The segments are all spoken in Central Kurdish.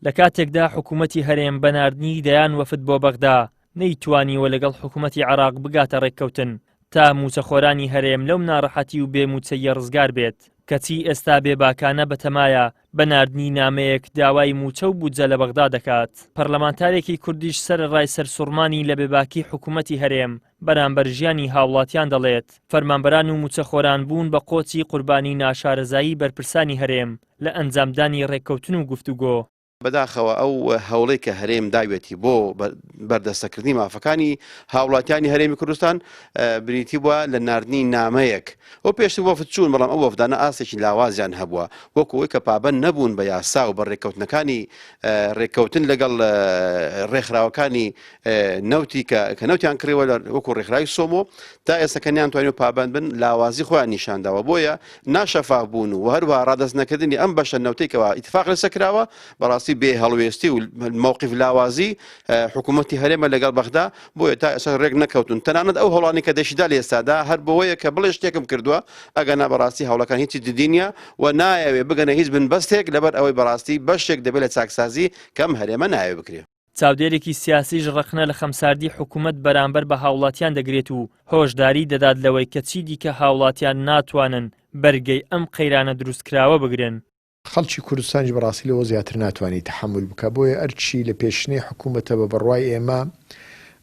لە کاتێکدا حکوومەتی هەرێم بە ناردنی دەیان وەفد بۆ بەغدا نەیتوانیوە لەگەڵ حکوومەتی عێراق بگاتە ڕێککەوتن تا مووچەخۆرانی هەرێم لەو ناڕەحەتی و بێ مووچەییە ڕزگار بێت، کەچی ئێستا بێباکانە بەتەمایە بە ناردنی نامەیەک داوای مووچە و بودجە لە بەغدا دەکات. پەرلەمانتارێکی کوردیش سەرەڕای سەرسوڕمانی لە بێباکی حکوومەتی هەرێم بەرامبەر ژیانی هاوڵاتیان دەڵێت، فەرمانبەران و مووچەخۆران بوون بە قۆچی قوربانی ناشارەزایی بەرپرسانی هەرێم لە ئەنجامدانی ڕێککەوتن و گفتوگۆ. بەداخەوە ئەو هەوڵەی کە هەرێم داویەتی بۆ بەردەستەکردنی مافەکانی هاوڵاتیانی هەرێمی کوردستان بریتی بووە لە ناردنی نامەیەک ئەو پێشتر وەفد چوون بەڵام ئەو وەفدانە ئاستێکی لاوازیان هەبووە وەکو ئەوەی کە پابەند نەبوون بە یاسا و بە ڕێککەوتنەکانی ڕێککەوتن لەگەڵ ڕێکخراوەکانی نەوتی کە کە نەوتیان کڕیوە لە وەکو ڕێکخراوی سۆمۆ تا ئێستا کە نیانتوانی و پابەند بن لاوازی خۆیان نیشانداوە بۆیە ناشەفاف بوون و هەروەها ڕادەست نەکردنی ئەم بەشە نەوتەی کەوا ئیتفاق لەسەر کراوە بەڕاستی بێ هەڵوێستی و مەوقف لاوازی حکوومەتی هەرێمە لەگەڵ بەغدا بۆیە تا ئێستا ڕێک نەکەوتون تەنانەت ئەو هەوڵانی کە دەشیدا لە ئێستادا هەر بۆیە کە بڵێ شتێکم کردووە ئەگەنا بەڕاستی هەوڵەکان هیچی جدی نییە و نایەوێ بگەنە هیچ بنبەستێک لەبەر ئەوەی بەڕاستی بەشێک دەبێت لە چاکسازی کەم هەرێمە نایەوێ بکرێ. چاودێرێکی سیاسیش ڕەخنە لە خەمساردی حکومەت بەرامبەر بە هاوڵاتیان دەگرێت و هۆشداری دەدات لەوەی کە چیدیکە هاوڵاتیان ناتوانن بەرگەی ئەم قەیرانە دروستکراوە بگرن. خەڵکی کوردستانیش بەڕاستی لەوە زیاتر ناتوانی تەحەمول بکا، بۆیە ئەرکی لە پێشینەی حکومەتە بە بڕوای ئێمە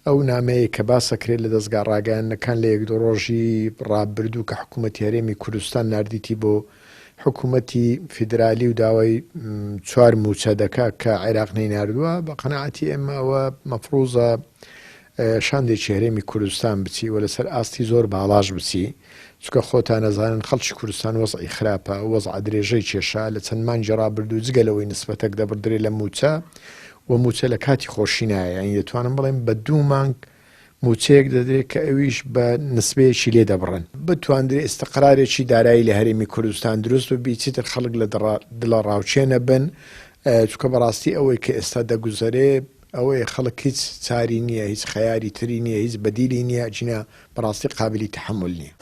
ئەو نامەیەی کە باس ئەکرێت لە دەزگا ڕاگەیاندنەکان لە یەک دوو ڕۆژی ڕابردوو کە حکومەتی هەرێمی کوردستان ناردیتی بۆ حکومەتی فیدرالی و داوای چوار مووچە دەکا کە عێراق نەیناردووە، بە قەناعەتی ئێمە ئەوە مەفروزە شاندێکی هەرێمی کوردستان بچی و لەسەر ئاستی زۆر باڵاش بچی، چونکە خۆتان ئەزانن خەڵکی کوردستان وەزعی خراپە، ئەو وەزعە درێژەی کێشا لە چەند مانگی ڕابردوو جگە لەوەی نسبەتەک دەبڕدرێ لە مووچە و مووچە لە کاتی خۆشی نایە یانی دەتوانم بڵێم بە دوو مانگ مووچەیەک دەدرێت کە ئەویش بە نسبەیەکی لێ دەبڕن. بتواندرێ ئیستقرارێکی دارایی لە هەرێمی کوردستان دروست ببی، چیتر خەڵک لە دڵەڕاوکێ نەبن، چونکە بەڕاستی ئەوەی کە ئێستا دەگوزەرێ ئەوەیە خەڵک هیچ چاری نییە، هیچ خەیاری تری نییە، هیچ بەدیلی نییە، ئەگینا بەڕاستی قابلی تەحەمول نییە.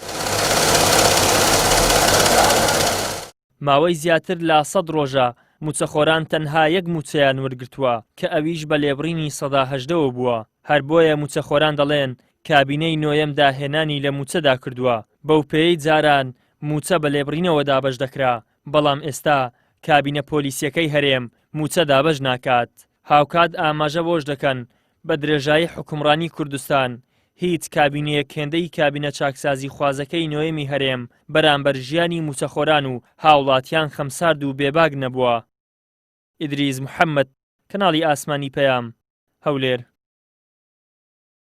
ماوەی زیاتر لە سەد ڕۆژە مووچەخۆران تەنها یەک مووچەیان وەرگرتووە کە ئەویش بە لێبڕینی سەدا هەژدەوە بووە، هەر بۆیە مووچەخۆران دەڵێن کابینەی نۆیەم داهێنانی لە مووچەدا کردووە، بەوپێیەی جاران مووچە بە لێبڕینەوە دابەش دەکرا، بەڵام ئێستا کابینە پۆلیسییەکەی هەرێم مووچە دابەش ناکات. هاوکات ئاماژە بەوەش دەکەن بە درێژایی حوکمڕانی کوردستان هیچ کابینەیەک هێندەی کابینە چاکسازیخوازەکەی نۆیەمی هەرێم بەرامبەر ژیانی مووچەخۆران و هاوڵاتیان خەمسارد و بێباک نەبووە. ئیدریس محەمەد، کەناڵی ئاسمانی پەیام، هەولێر.